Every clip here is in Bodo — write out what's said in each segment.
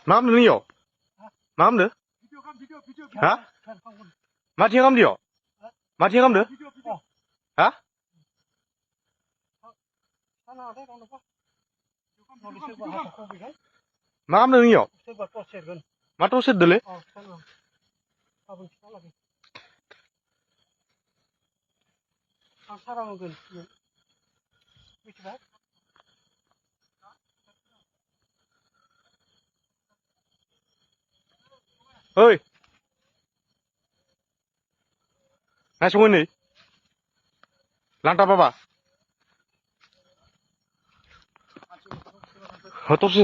मा खालामदों नोंनियाव मा खालामदों हा माथो खालामदों माथो खालामदों हा मा खालामदों नोंनियाव मा टर्च सेरदोंलै ओइ नायसंगोन नै लांटा बाबा टर्च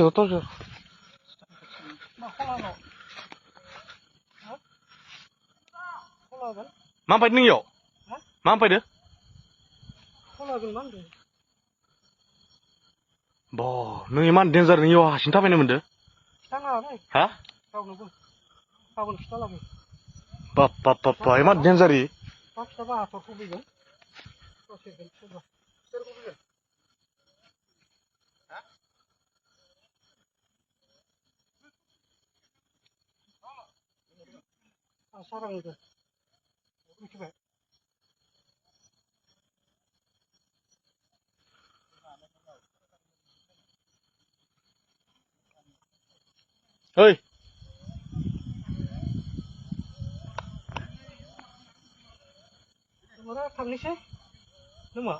मा फैदों नोंनियाव मा फैदों बा नों इमान डेन्जार नोंनियाव हारसिं थाबायनो मोनदों हा बाप बाप बाप इमान डेन्जार ओइ थांनोसै नोमा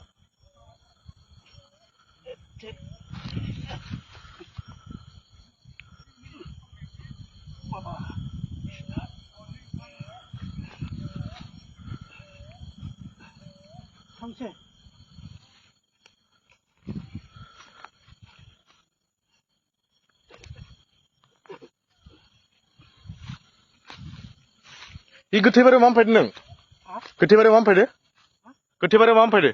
थांसै इ गोथैबारियाव मा फैदों नों गोथैबारियाव मा फैदों गोथैबारियाव मा फैदों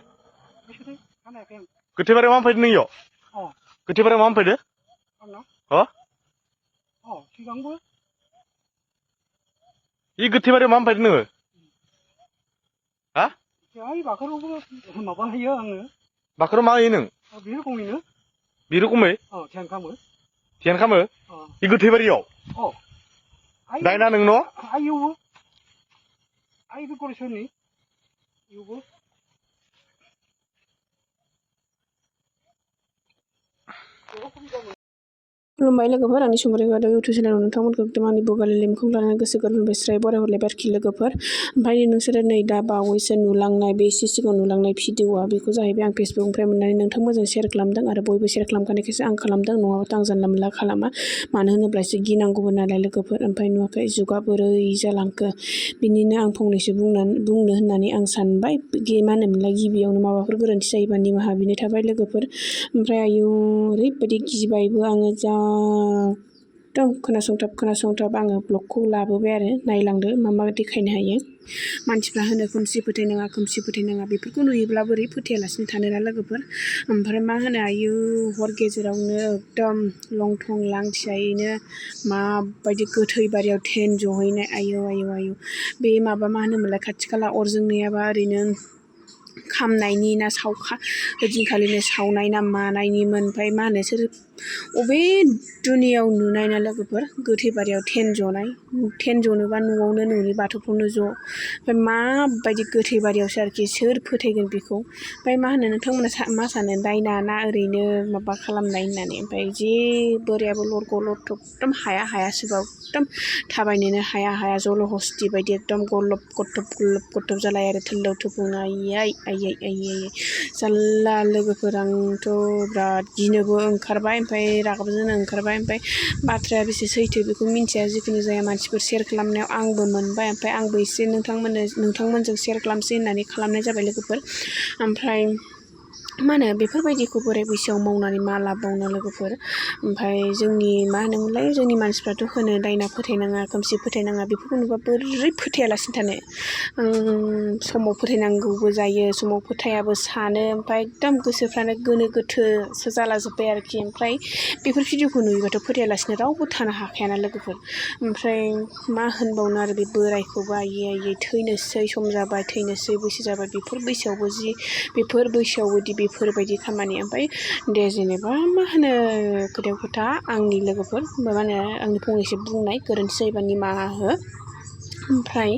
गोथैबारियाव मा फैदों नोंनियाव गोथैबारियाव मा फैदों अ इ गोथैबारियाव मा फैदों नोङो हा बाखोराव मा होयो नों बे रोखोमै ध्यान खालामो इ गोथैबारियाव दायना नों न' खुलुमबाय लोगोफोर आंनि संग्रायखौ इउटुब चेनेलाव नोंथांमोनखौ आंनि बगालि लिमखौ लानानै गोसो गोरबोनिफ्राय स्राय बरायहरलायबाय आरोखि लोगोफोर ओमफ्राय नोंसोरो नै दा बावैसो नुलांनाय बे एसे सिगाङाव नुलांनाय भिडिअआ बेखौ जाहैबाय आं फेसबुकनिफ्राय मोननानै नोंथांमोनजों शेयार खालामदों आरो बयबो शेयार खालामखानायखायसो आं खालामदों नङाबाथ' आं जानला मोनला खालामा मानो होनोब्ला एसे गिनांगौबो नालाय लोगोफोर ओमफ्राय नुवाखै जुगा बोरै जालांखो बिनिनो आं फंनैसो बुंनो होननानै आं सानबाय मा होनोमोनलाय गिबियावनो माबाफोर गोरोन्थि जायोबा निमाहा बिनाय थाबाय लोगोफोर ओमफ्राय आयौ ओरैबायदि गिबायबो आङो जा एकदम खोनासंथाब आङो ब्लगखौ लाबोबाय आरो नायलांदो मा देखायनो हायो मानसिफ्रा होनो खोमसि फोथायनाङा बेफोरखौ नुयोब्ला बोरै फोथायालासिनो थानो ना लोगोफोर ओमफ्राय मा होनो आयु हर गेजेरावनो एकदम लं थं लांथियायैनो माबायदि गोथै बारियाव ट्रेन जहैनाय आयौ बे माबा मा होनोमोनलाय खाथि खाला अर जोंनायाबा ओरैनो खामनायनि ना ओइदिनखालिनो सावनाय ना मानायनिमोन ओमफ्राय मा होनो सोर अबे दुनियाव नुनाय ना लोगोफोर गोथै बारियाव टेन जनोबा न'आवनो न'नि बाथौफ्रावनो ज' ओमफ्राय माबायदि गोथै बारियावसो आरोखि सोर फोथायगोन बेखौ ओमफ्राय मा होनो नोंथांमोना मा सानो दायना ना ओरैनो माबा खालामनाय होननानै ओमफ्राय जे बोरायाबो लरग' लरथब एकदम हायासोबाव एकदम थाबायनोनो हाया जल हस्ति बायदि एकदम गलब गथब जालाय आरो थोल्दाव थोफौनो आयै जारला लोगोफोर आंथ' बिराद गिनोबो ओंखारबाय ओमफ्राय रागाबो जोंनो ओंखारबाय ओमफ्राय बाथ्राया बेसे सैथो बेखौ मिन्थिया जिखुनु जाया मानसिफोर शेयार खालामनायाव आंबो मोनबाय ओमफ्राय आंबो एसे नोंथांमोनजों शेयार खालामसै होननानै खालामनाय जाबाय लोगोफोर ओमफ्राय मा होनो बेफोरबायदिखौ बोराय बैसोआव मावनानै मा लाब बावनो लोगोफोर ओमफ्राय जोंनि मा होनोमोनलाय जोंनि मानसिफ्राथ' होनो दायना फोथायनाङा खोमसि फोथायनाङा बेफोरखौ नुबा बोरै फोथायालासिनो थानो समाव फोथायनांगौबो जायो समाव फोथायाबो सानो ओमफ्राय एकदम गोसोफ्रानो गोनो गोथोसो जालाजोब्बाय आरोखि ओमफ्राय बेफोर भिडिअखौ नुयोबाथ' फोथायालासिनो रावबो थानो हाखायाना लोगोफोर ओमफ्राय मा होनबावनो आरो बे बोरायखौबो आयै थैनोसै सम जाबाय थैनोसै बैसो जाबाय बेफोर बैसोआवबो दि बेफोरबायदि खामानि ओमफ्राय दे जेनेबा मा होनो खोथायाव खोथा आंनि लोगोफोर मा होनो आंनि फंनैसो बुंनाय गोरोन्थि जायोबा निमाहा हो ओमफ्राय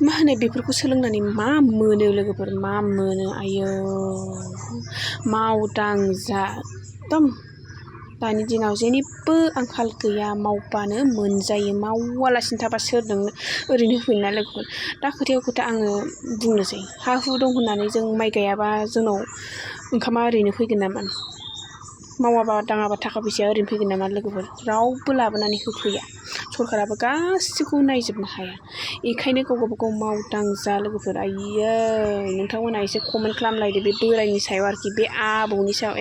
मा होनो बेफोरखौ सोलोंनानै मा मोनो लोगोफोर मा मोनो आयौ माव दां जा एकदम दानि दिनाव जेनिबो आंखाल गैया मावबानो मोनजायो मावालासिनो थाबा सोरजों ओरैनो होफैनो ना लोगोफोर दा खोथायाव खोथा आङो बुंनोसै हा हु दं होननानै जों माइ गायाबा जोंनाव ओंखामा ओरैनो फैगोन नामा मावाबा दाङाबा थाखा फैसाया ओरैनो फैगोन नामा लोगोफोर रावबो लाबोनानै होफैया सरकाराबो गासिखौबो नायजोबनो हाया बेखायनो गाव गावबागाव मावदां जा लोगोफोर आयै नोंथांमोना एसे कमेन्ट खालामलायदो बे बोरायनि सायाव आरोखि बे आबौनि सायाव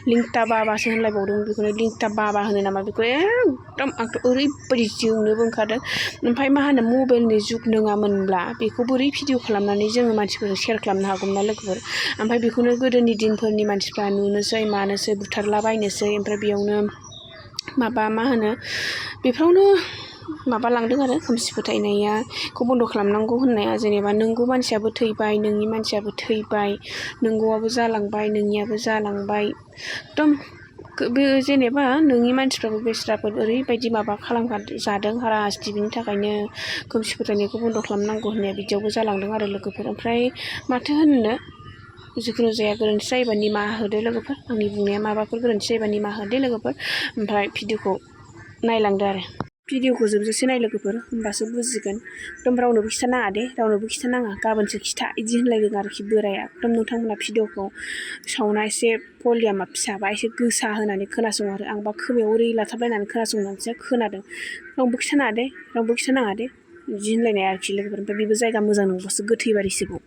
लिंथा बाबासो होनलायबावदों बेखौनो लिंथा बाबा होनो नामा बेखौ एकदम आंथ' ओरैबायदि जोंनोबो ओंखारदों ओमफ्राय मा होनो मबाइलनि जुग नङामोनब्ला बेखौ बोरै भिडिअ खालामनानै जोङो मानसिफोरजों सेयार खालामनो हागौमोन ना लोगोफोर ओमफ्राय बेखौनो गोदोनि दिनफोरनि मानसिफ्रा नुनोसै मानोसै बुथारलाबायनोसै ओमफ्राय बेयावनो माबा मा होनो बेफ्रावनो माबा लांदों आरो खोमसि फोथायनायखौ बन्द' खालामनांगौ होननाया जेनेबा नोंगौ मानसियाबो थैबाय नोंनि मानसियाबो थैबाय नोंगौआबो जालांबाय नोंनियाबो जालांबाय एकदम बे जेनेबा नोंनि मानसिफ्राबो बेस्राफोर ओरैबायदि माबा खालामजादों हारासथि बिनि थाखायनो खोमसि फोथायनायखौ बन्द' खालामनांगौ होननाया बिदियावबो जालांदों आरो लोगोफोर ओमफ्राय माथो होननो जिखुनु जाया गोरोन्थि जायोबा निमाहा होदो लोगोफोर आंनि बुंनाया माबाफोर गोरोन्थि जायोबा निमाहा होदो लोगोफोर ओमफ्राय भिडिअखौ नायलांदो आरो भिडिअखौ जोबजासे नाय लोगोफोर होमबासो बुजिगोन एकदम रावनोबो खिथानाङा दे रावनोबो खिथानाङा गाबोनसो खिथा बिदि होनलायदों आरोखि बोराया एकदम नोंथांमोना भिडिअखौ सावना एसे भलियामा फिसाबा एसे गोसा होनानै खोनासं आरो आंबा खोमायाव ओरै लाथाबलायनानै खोनासंनानैसो खोनादों रावनोबो खिथानाङा दे रावनोबो खिथानाङा दे बिदि होनलायनाय आरोखि लोगोफोर ओमफ्राय बेबो जायगा मोजां नंबावसो गोथैबारिसोबाव